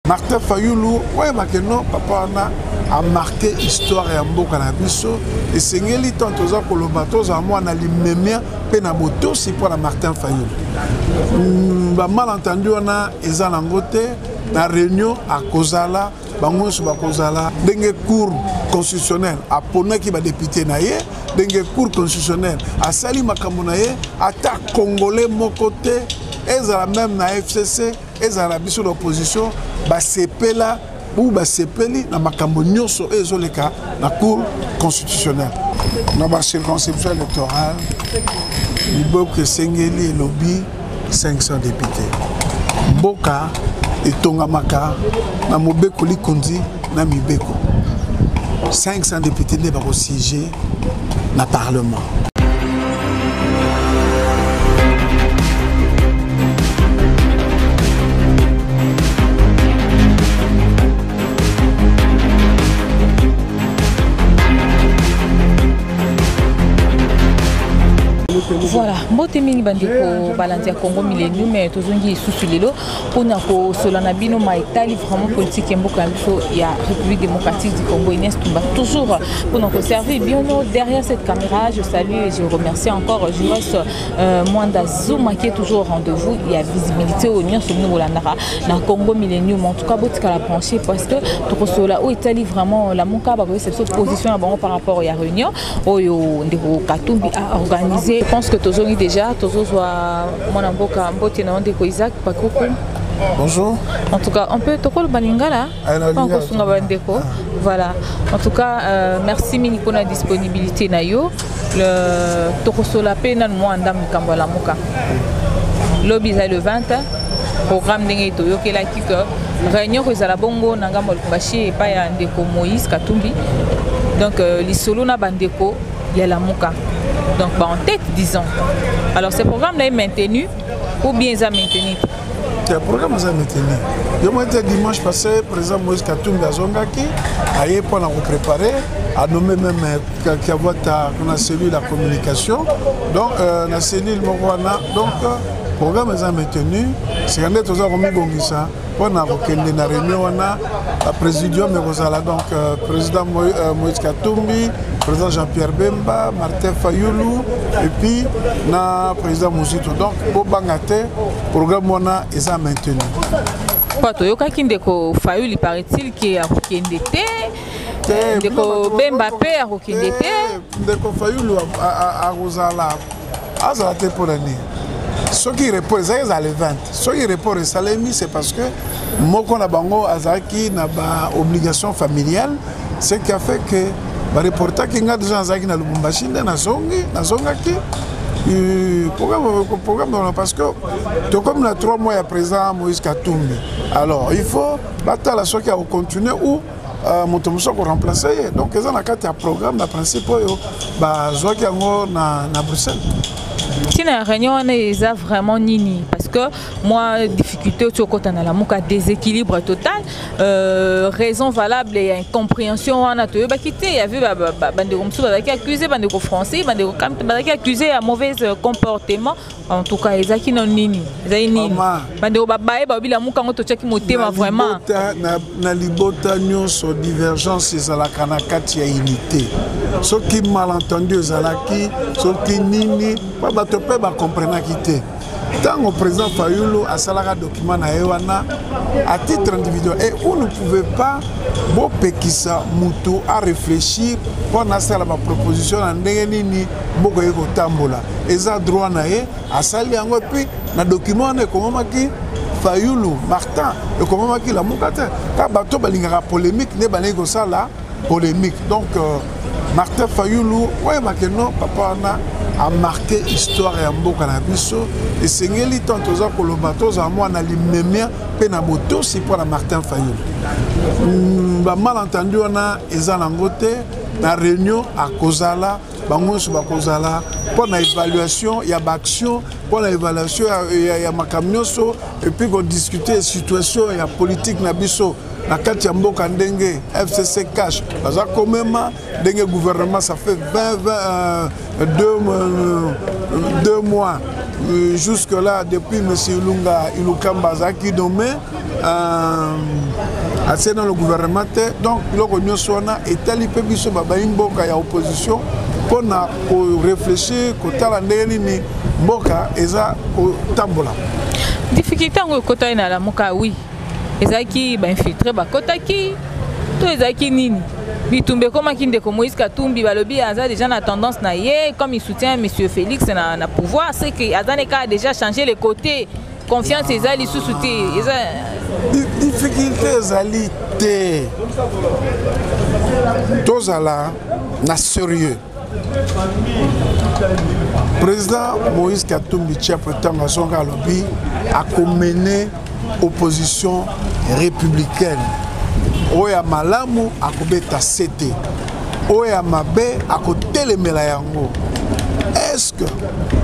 Martin Fayulu oyeba ke non papa wana a marqué histoire ya mboka na biso. Esengeli tant toza koloba tozala mwa na limemia mpe na botosi mpo na Martin Fayulu. Ba malentendu wana eza nango te na réunion akozala bango nyonso bakozala ndenge cour constitutionnelle aponaki badepute na ye, ndenge cour constitutionnelle asali makambo na ye, ata congolais moko te ezala meme na FCC ezala na biso na opposition basepela ou basepeli na makambo nyonso oyo ezoleka na cour constitutionnelle. Na ba circonscription électorale mibeko esengeli elobi 500 députés. Mboka etongamaka na mobeko likonzi na mibeko. 500 députés nde bakosiéger na parlement. Voilà, mbote mingi bandeko balandi ya Congo Millennium, tozongi lisusu lelo mpona kosola na bino ma etali vraiment politique ya mboka na biso ya République démocratique du Congo. Inès Tumba toujours mpona koservir bino derrière cette caméra. Je salue et je remercie encore Jules Mwanda Zuma qui est toujours au rendez-vous. Il y a visibilité au nyonso bino bolandaka na Congo Millennium. En tout cas botikala branché parce que tokosola oyo etali vraiment Lamuka, bakoyesa biso position na bango par rapport ya réunion oyo ndeko Katumbi a organisé. Je pense que tozongi déjà, tozozwa mwana mboka. Mbote na ndeko Isaac Pakoko. Bonjour. En tout cas, on peut tokoloba lingala kosunga bandeko. Voilà. En tout cas, merci mingi mpona disponibilité na yo. Tokosola mpe nanu mwa ndambo likambo ya Lamuka. Lobi eza le 20, programme ndenge toyokelaki ke réunion kozala bongo na ngambo ya Lubumbashi epai ya ndeko Moïse Katumbi. Donc lisolo na bandeko ya Lamuka. Donc bah, en tête disons. Alors ce programme là est maintenu ou bien eza maintenu? Le programme eza maintenu. Yo moko ete dimanche passé président Moïse Katumbi azongaki aye mpona kopréparer, anommé même Kiavota na cellule ya communication, donc na cellule moko wana. Donc programme eza maintenu. Sika nde toza komibongisa mpona kokende na réunion wana. Baprésidium ekozala donc président Moïse Katumbi, président Jean-Pierre Bemba, Martin Fayulu et puis na président Muzito. Donc bobanga te, programme wana eza maintenu. Po toyokaki ndeko Fayulu, paraît-il ke akokende te, ndeko Bemba mpe akokende te. Ndeko Fayulu akozala, azala te mpona nini? Soki report ezalaki, ezala le 20. Soki report esalemi, c'est parce que moko na bango azalaki na baobligation familiale, ce qui a fait que bareportaki. Nga déjà nazalaki na Lubumbashi nde nazongi, nazongaki programme parce que tokomi na 3 mois ya président Moïse Katumbi. Alors il faut batala soki akocontinue ou moto mosusu akoremplace ye. Donc eza na kati ya programme na principe oyo bazwaki yango na Bruxelles. Ntina ya réunion wana eza vraiment nini? Parce que moi difficulté oti okota na Lamuka, déséquilibre total, raison valable ya incompréhension wana toyebaki te. Ya vu bandeko mosusu bazalaki accusé, bandeko français, bandeko bazalaki accusé ya mauvaise comportement. En tout cas ezalaki no nini, ezali nini? Bandeko babaye babi Lamuka yango totiaki motema vraiment. Na libota nyonso divergence ezalaka na kati ya unité. Soki malentendu ezalaki, soki nini, po bato mpe bakomprenaki te ntango président Fayulu asalaka document na ye wana à titre individuel, et vous ne pouvez pas bopekisa mutu a réfléchir mpo na asala baproposition na ndenge nini mboka ye kotambola. Eza droit na ye, asali yango. Et puis na document wana ekomamaki Fayulu Martin, ekomamaki Lamuka te. Kaka bato balingaka polémique nde balingi kosala polémique. Donc Martin Fayulu oyebake non papa wana a marqué histoire ya mboka na biso. Esengeli tant toza koloba tozala mwa na limemia mpe na botosi mpo na Martin Fayulu. Bamalentendu wana eza nango te. Na réunion akozala, bango nyonso bakozala mpo na évaluation ya baaction, mpo na évaluation ya makambo nyonso, et puis kodiscute situation ya politique na biso na kati ya mboka, ndenge FCC cash baza komema, ndenge gouvernement ça fait 20, 20 2 mois jusque là depuis M. Ilunga Ilukamba azalaki nommé. Atie nano gouvernement te. Donc biloko nyonso wana etali mpe biso babayi mboka ya opposition mpo na koreflechir, kotala ndenge nini mboka eza kotambola. Difficulté yango ekotaki na Lamuka, oui, ezalaki bainfiltré bakotaki to ezalaki nini? Bitumba ekomaki. Ndeko Moïse Katumbi, balobi aza déjà na tendance na ye, comme il soutient monsieur Félix na pouvoir, c'est que aza ne kaka déjà changer le côté, confiance eza lisusu te, eza Difficulté ezali te, tozala na sérieux. Président Moïse Katumbi Chapwe, ntango azonga, alobi akomener opposition républicaine. Oyo ya malamu akobeta sete, oyo ya mabe akotelemela yango. Est-ce que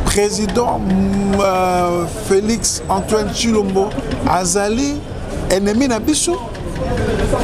président Félix Antoine Tshilombo azali ennemi na biso?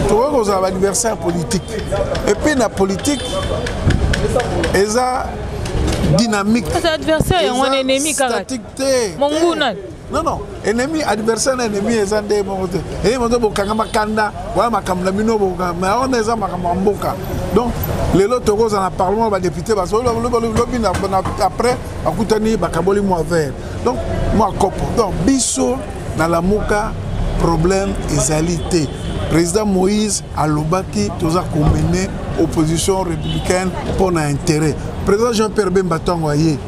Tokoki kozala baadversaire politique, et puis na politique eza dynamique. Adversaire yango wana, ennemi kaka? Statique te. Monguna? Non, ennemi, adversaire na ennemi eza nde moko te. Ennemi moto bokanga makanda wana, makambo na bino bokanga, mais wana eza makambo ya mboka. Donc lelo tokozala na parlement, badéputé lobi après bakutani, bakaboli mwa verre, donc mwa kopo. Donc biso na Lamuka, problème ezali te. Président Moïse alobaki toza komener opposition républicaine mpo na intérêt. Président Jean Pierre Bemba, ntango aye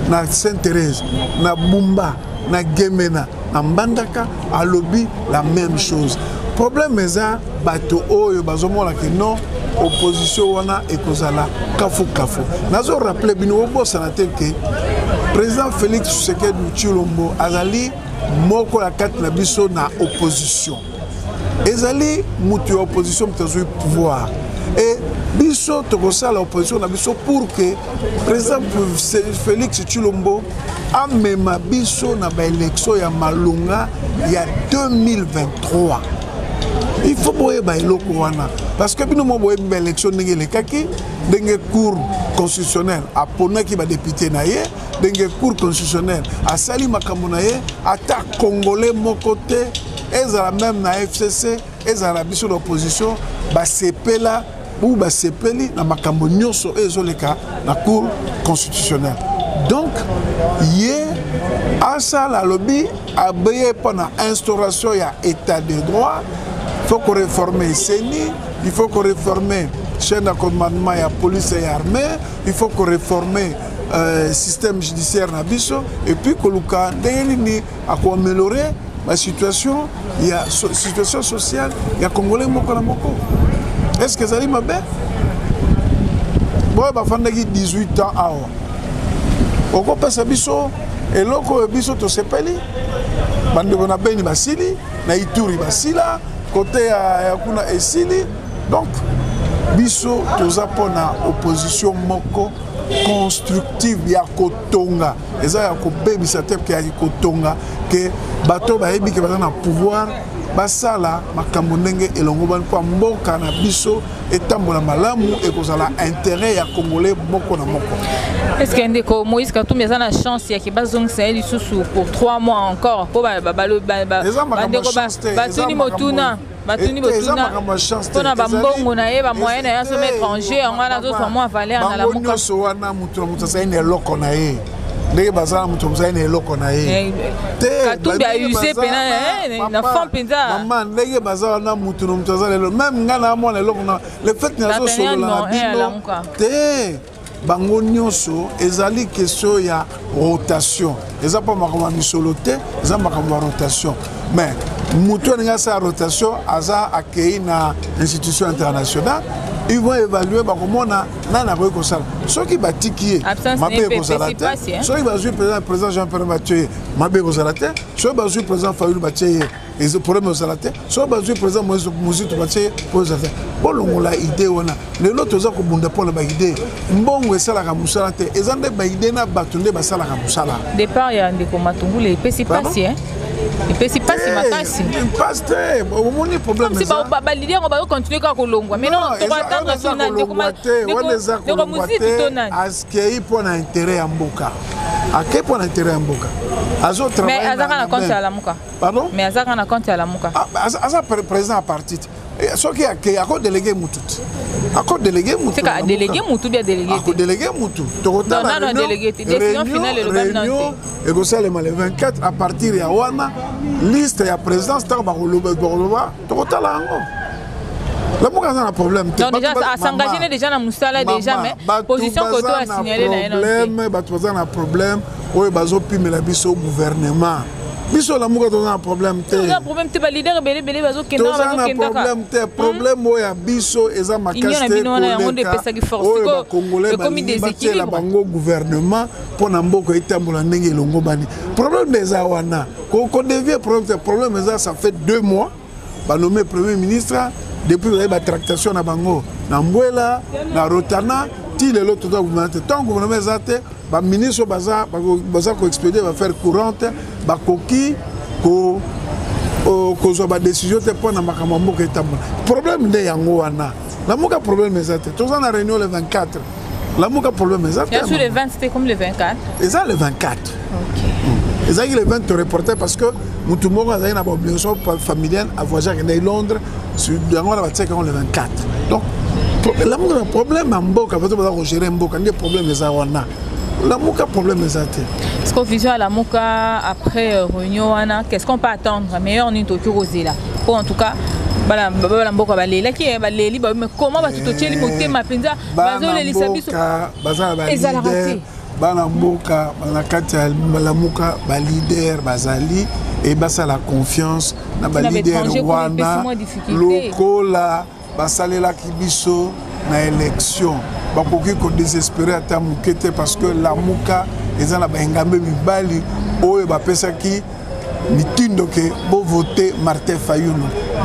na Sainte Thérèse, na Bumba, na Gemena, na Mbandaka, alobi la même chose. Problème eza bato oyo bazomona ke non, opposition wana ekozala kafukafu. Nazorappeler bino, obosana te ke président Félix Tshisekedi Tshilombo azali moko ya kati na biso na opposition. Ezali mutu ya opposition moto azwi pouvoir, e biso tokosala opposition na biso pour que président Félix Tshilombo amema biso na baélection ya malonga ya 2023. Il faut boyeba eloko wana, parce que bino mo boyebi baélection ndenge elekaki, ndenge Cour constitutionnelle aponaki badéputé na ye, ndenge Cour constitutionnelle asali makambo na ye. Ata Congolais moko te, ezala même na FCC, ezala na biso na opposition, basepela ou basepeli na makambo nyonso oyo ezoleka na Cour constitutionnelle. Donc ye asala, alobi abeye mpo na instauration ya état de droit. Il faut koréformer CENI, il faut koréformer chaîne de commandement ya police et armée, il faut koréformer système judiciaire na biso, et puis koluka ndenge nini akoaméliorer basituation ya situation sociale ya Congolais moko na moko. Est ce que ezali mabe? Boyo bafandaki 18 ans awa, okopesa biso eloko oyo biso tosepeli? Bandeko na Beni basili, na Ituri basila, kote ya kuna esili. Donc biso toza mpona opposition moko constructive ya kotonga, eza ya kobebisa te, ke ya kotonga, ke bato bayebi ke baza na pouvoir, basala makambo ndenge elongo bani mpo mboka na biso etambola malamu. Ekozala intérêt ya Congolais moko na moko. Est ce que ndeko Moïse Katumbi aza na chance yake bazongisa ye lisusu pour 3 mois encore? Mpo bandeko batuni motuna, batuni botuna mpona bambongo na ye, bamoyen na ye asoma étranger, yango wana azozwa mwa valeur na Lamuka. Nyonso wana, motu na motu azali na eloko na ye. Ndenge baza na moto mozali na eloko na ye. Katumbi ause pena na fond mpenza. Mama, ndenge baza wana, motu na moto aza lelo, même ngai na mwana eloko na le fait nazosolola na bino te. Bango nyonso ezali question ya rotation. Eza mpo makambo ya misolo te, eza makambo ya rotation. Mais motu alingi asala rotation, aza akei na institution internationale, ils vont évaluer, bakomona nani akoki kosala. Soki batiki ye, mabe ekozala te. Soki bazwi président Jean Pierre, batie ye, mabe ekozala te. Soki bazwi président Fayulu, batie ye, problème ezala te. Soki bazwi président Muzito, batie ye, po ezala te. Bolongola idée wana. Lelo toza kobunda mpona baidée. Mbongo esalaka mosala te, eza nde baidée na bato nde basalaka mosala. Départ ya ndeko Matungulu epesi pasi, epesi pasi makasi. Pasi te, omoni problème. Baleader yango bazocontinue kaka kolongwa. Mais non, tokoattendre tuna ndeko Muzitu to nani. Akei mpo na intérêt ya mboka, akei mpo na intérêt ya mboka. Azotravailler. Azaka na compte ya Lamuka? Pardon? Mais azaka na compte ya Lamuka? Aza président ya parti te. Eh, soki akei akodéléguer mutu te, akodéléguer mutu. Adéléguer mutu bi adéléguer? Akodéléguer mutu. Tokotala réunion ekosalema le 24. À partir ya wana, liste ya présidence, ntango bakoloba, bakoloba, tokotala yango. Lamuka aza na problème te. As'engager déjà na mosala déjà, mais position koto asignale na ye. Problème, bato baza na problème oyo bazopimela biso gouvernement. Biso Lamuka toza na problème te. Problème te, baleader ebele ebele bazokenda. Toza na problème te. Problème oyo ya biso eza makasi te koleka oyo Bacongolais balingi batiela bango gouvernement mpo na mboka etambola ndenge elongo bani. Problème nde eza wana, kodévier problème te. Problème eza, ça fait 2 mois banommé premier ministre, depuis bazali batractation na bango na Mbwela na Rotana, ti lelo toza gouvernement te. Ntango gouvernement eza te, baministre baza baza koexpédier baaffaire courante, bakoki kozwa badécision te mpo na makambo ya mboka etambola. Problème nde yango wana. Lamuka problème eza te. Toza na réunion le 24. Lamuka problème eza te. Le 20, c'était comme le 24. Eza le 24. Ezalaki le 20, toreporter parce que motu moko azalaki na baobligation familiale, avoyage, akendaki Londres. Yango wana batiaki yango le 24. Donc Lamuka na problème ya mboka, bato baza kogérer mboka nde problème eza wana. Lamuka problème eza te. Parce que vision ya Lamuka après réunion wana, qu'est-ce qu'on peut attendre? Meilleur nini tokoki kozela? Po en tout cas bana mboka balelaki, baleli, mais comment bato totieli motema mpenza bazolelisa biso? Baza na baleader, bana mboka na kati ya Lamuka, baleader bazali e basala confiance na baleader wana lokola basalelaki biso na élection. Bakoki kodésespérer ata moke te, parce que Lamuka eza na baengambe mibali oyo bapesaki mitindo ke bovote Martin Fayulu.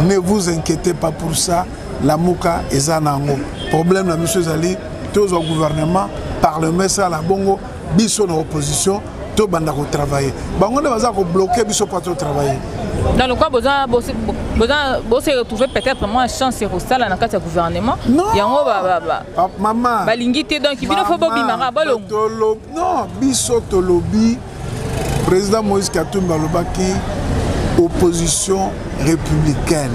Ne vous inquiétez pas pour ça. Lamuka eza nango problème na biso ezali tozwa gouvernement, parlement esala bongo, biso na opposition tobanda kotravailler. Bango nde baza kobloquer biso mpo totravailler. Dans le cas boza bose retrouver peut-être moins chance ya kosala na kati ya gouvernement yango. Mama. Balingi te, donc bino fo bobimaka bolongo. Non, biso tolobi, président Moïse Katumbi alobaki opposition républicaine.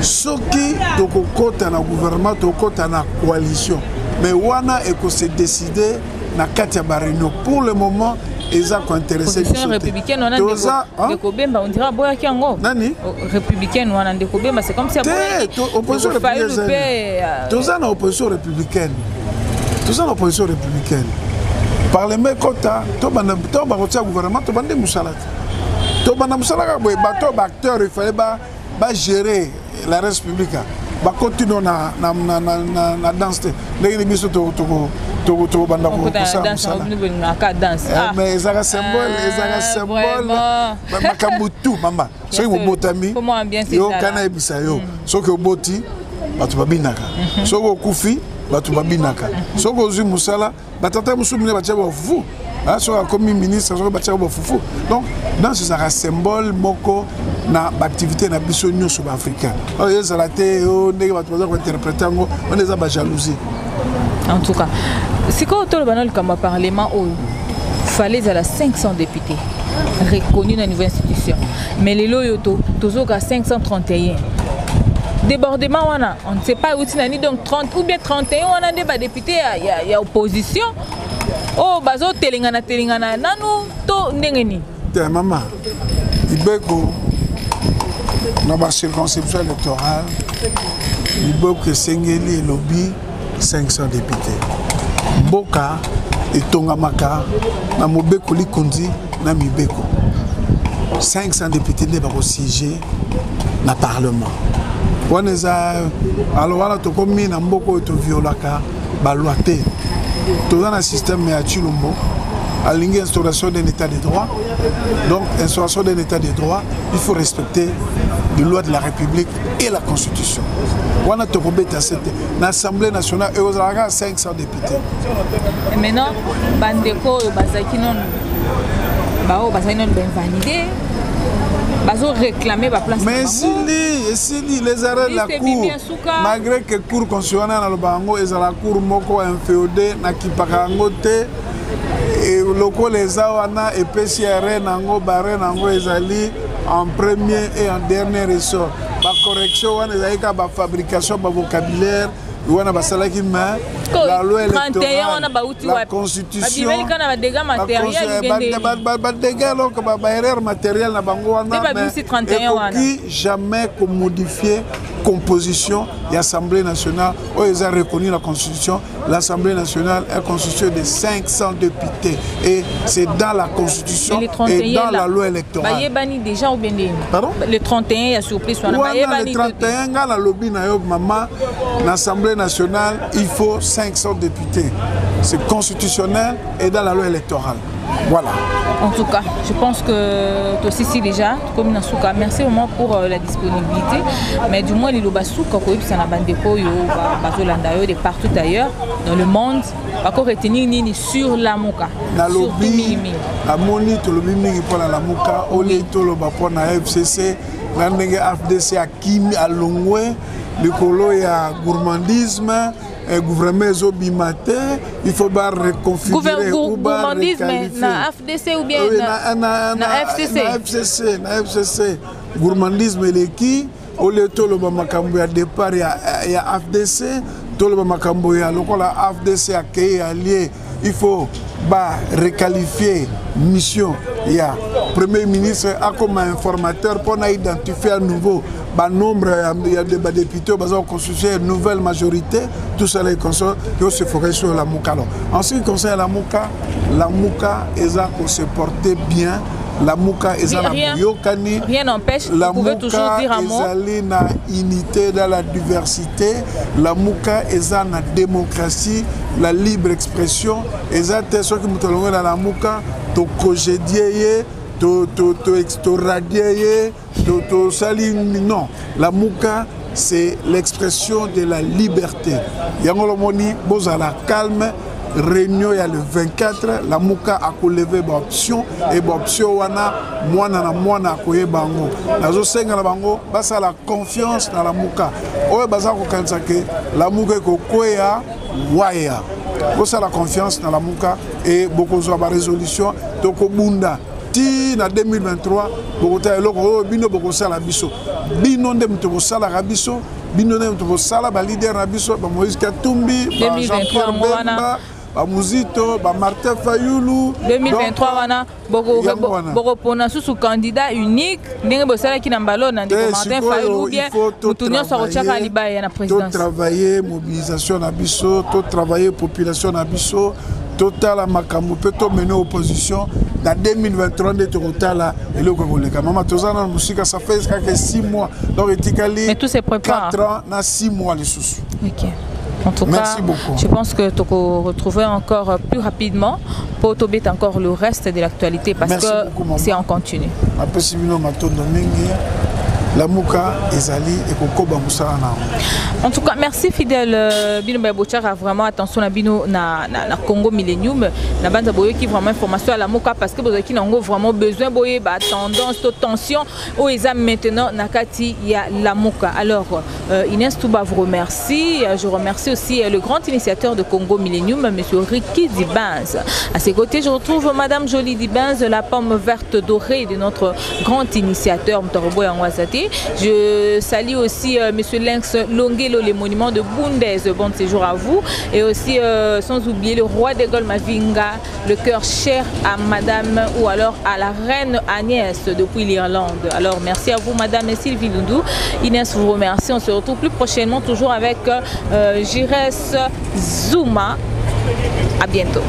Soki tokokɔta na gouvernement, tokokɔta na coalition, mais wana ekose décider na kati ya baréunion. Pour le moment eza kointéresser. Biso républicaine wana, ndeko Bemba, on dirait aboyaki yango. Nani? Républicaine wana, ndeko Bemba, c'est comme si te opposition républicaine. Toza na opposition républicaine, toza na opposition républicaine. Parlement ekɔta, tobanda to bakotia gouvernement, tobandi mosala te. Tobanda mosala kaka boye. Bato baacteur, il fallait bagérer la res publique, bakoti no na danse te. Ndenge ni biso tokobanda kosala mosala, mais ezalaka symbole, ezalaka symbole. Makambo tu, mama, soki bobotami, yo kana yebisa yo, soki oboti, bato babinaka, soki okufi, bato babinaka, soki ozwi mosala, batata mosusu mine batia bafufu, soki akomi ministre, soki batiaka bafufu. Donc danse ezalaka symbole moko na baactivité na biso nyonso baafricain. Oyo ezala te o ndenge bato baza kointerpréter yango wana, eza bajalousie. En tout cas, sikoyo toloba na likambo ya parlement oyo. Fallait ezala 500 députés reconnus na niveau institution, mais lelo oyo tozoka 531. Débordement wana, on ne sait pas euti nani. Donc 30 ou bien 31 wana nde badéputé ya opposition oyo bazotelengana telengana nanu to ndenge nini? Te, mama, mibeko na bacirconscription électorale, mibeko esengeli elobi 500 député. Mboka etongamaka na mobeko likundi na mibeko. 500 député nde bakosiéger na parlement wana. Eza alors wana tokomi na mboka oyo toviolaka baloi te. Toza na système ya Tshilombo, alingi instauration d'un état de droit. Donc instauration d'un état de droit, il faut respecter les lois de la République et la Constitution. Wana tokobeta sete na Assemblée nationale ekozalaka 500 députés. Et maintenant, bandeko oyo bazalaki nano, baoyo bazalaki nano bainvalidé, bazoréclame baplace. Mais esili, esili les arrêts de la cour. Malgré que cour constitutionnelle, naloba yango, ezala cour moko inféodé, nakipaka yango te. Lokola eza wana, epesi arrêt nango, barré nango ezali en premier et en dernier ressort. Bacorrection wana ezalaki kaka bafabrication, bavocabulaire wana basalaki, mais la loi électorale, la constitution, badégâts, donc baerreur matériel na bango wana ekoki jamais komodifier composition ya Assemblée nationale oyo eza reconnu na constitution. L'Assemblée nationale est constituée de 500 députés et c'est dans la constitution et, et dans la loi électorale. Bayebani déjà ou bien? Pardon? Le 31 ya surprise wana. Wana le 31, nga nalobi na yo mama, l'Assemblée nationale, il faut 500 députés, c'est constitutionnel et dans la loi électorale. Voilà. En tout cas, je pense que tosilisi déjà, comme na suka. Merci vraiment pour la disponibilité. Mais du moins, liloba suka koyebisa na bandeko yo bazolanda yo de partout ailleurs dans le monde, bako retenir nini sur Lamuka? Nalobi, namoni tolobi mingi mpona Lamuka, olie toloba mpona FCC na ndenge AFDC akimi, alongwe likolo ya gourmandisme. Gouvernement ezobima te, il faut bareconfigurer ou barequalifier. Na AFDC ou bien na, na, na FCC? Na FCC, na FCC gourmandisme eleki. Olie toloba makambo ya départ ya AFDC, toloba makambo ya lokola AFDC akei allié, il faut barequalifier mission ya premier ministre, akoma informateur mpona identifier à nouveau banombre ya badéputé oyo baza koconstituer nouvelle majorité. Tout cela est consort yo se focalise sur Lamuka. Alors, en ce qui concerne Lamuka, Lamuka eza kose porter bien, Lamuka eza na boyokani. Rien n'empêche, vous pouvez toujours dire un mot. Ezali na unité dans la diversité, Lamuka eza na démocratie, la libre expression. Eza te soki moto alongwe na Lamuka, tocongédier ye, toradier ye, tosali. Non, Lamuka, c'est l'expression de la liberté. Yango lomoni, bozala calme. Réunion ya le 24, Lamuka akolever baoption e baoption wana, mwana na mwana akoyeba yango. Nazosenga na bango basala confiance na Lamuka. Oyo baza kokanisa ke Lamuka ekokweya waya, bosala confiance na Lamuka e bokozwa barésolution. Tokobunda ti na 2023. Bokotala eloko oyo bino bokosala biso. Bino nde moto bosalaka biso, bino nde moto bosala baleader na biso, bamoïse Katumbi, ba Jean-Pierre Bemba, bamuzito, bamartin Fayulu. 2023 wana bokopona susu candidat unique ndenge bosalaki na mbalo na ndeko Martin Fayulu, ou bien motu nyonso akotiaka libaya na présidence? Totravaille mobilisation na biso, totravaille population na biso, totala makambo mpe tomene opposition. Na 2023 nde tokotala eloko ekoleka. Mama, toza nano mosika, ça fait kaka 6 mois, donc etikali 4 ans na 6 mois lisusu. Okay. En tout Merci cas, beaucoup. Je pense que tu retrouver encore plus rapidement pour tobeta encore le reste de l'actualité parce Merci que beaucoup, c'est en continu. Napesi bino matondo mingi. Lamuka ezali ekokoba mosala na yango. En tout cas, merci fidèle bino botiaka vraiment attention na bino na Congo Millennium. Na banza boyoki vraiment information ya Lamuka parce que bozalaki nango vraiment besoin boyeba tendance to tension oyo eza maintenant na kati ya Lamuka. Alors, Inès Touba vous remercie. Je remercie aussi le grand initiateur de Congo Millennium, monsieur Ricky Dibins. À ses côtés, je retrouve madame Jolie Dibins, la pomme verte dorée de notre grand initiateur Mtorobo Yangwazate. Je salue aussi monsieur Lynx Longelo, les monuments de Bundez. Bon séjour à vous. Et aussi, sans oublier le roi des Gaules Mavinga, le cœur cher à madame ou alors à la reine Agnès depuis l'Irlande. Alors, merci à vous, madame Sylvie Loundou. Inès vous remercie. On se retrouve plus prochainement, toujours avec Jires Zuma. À bientôt.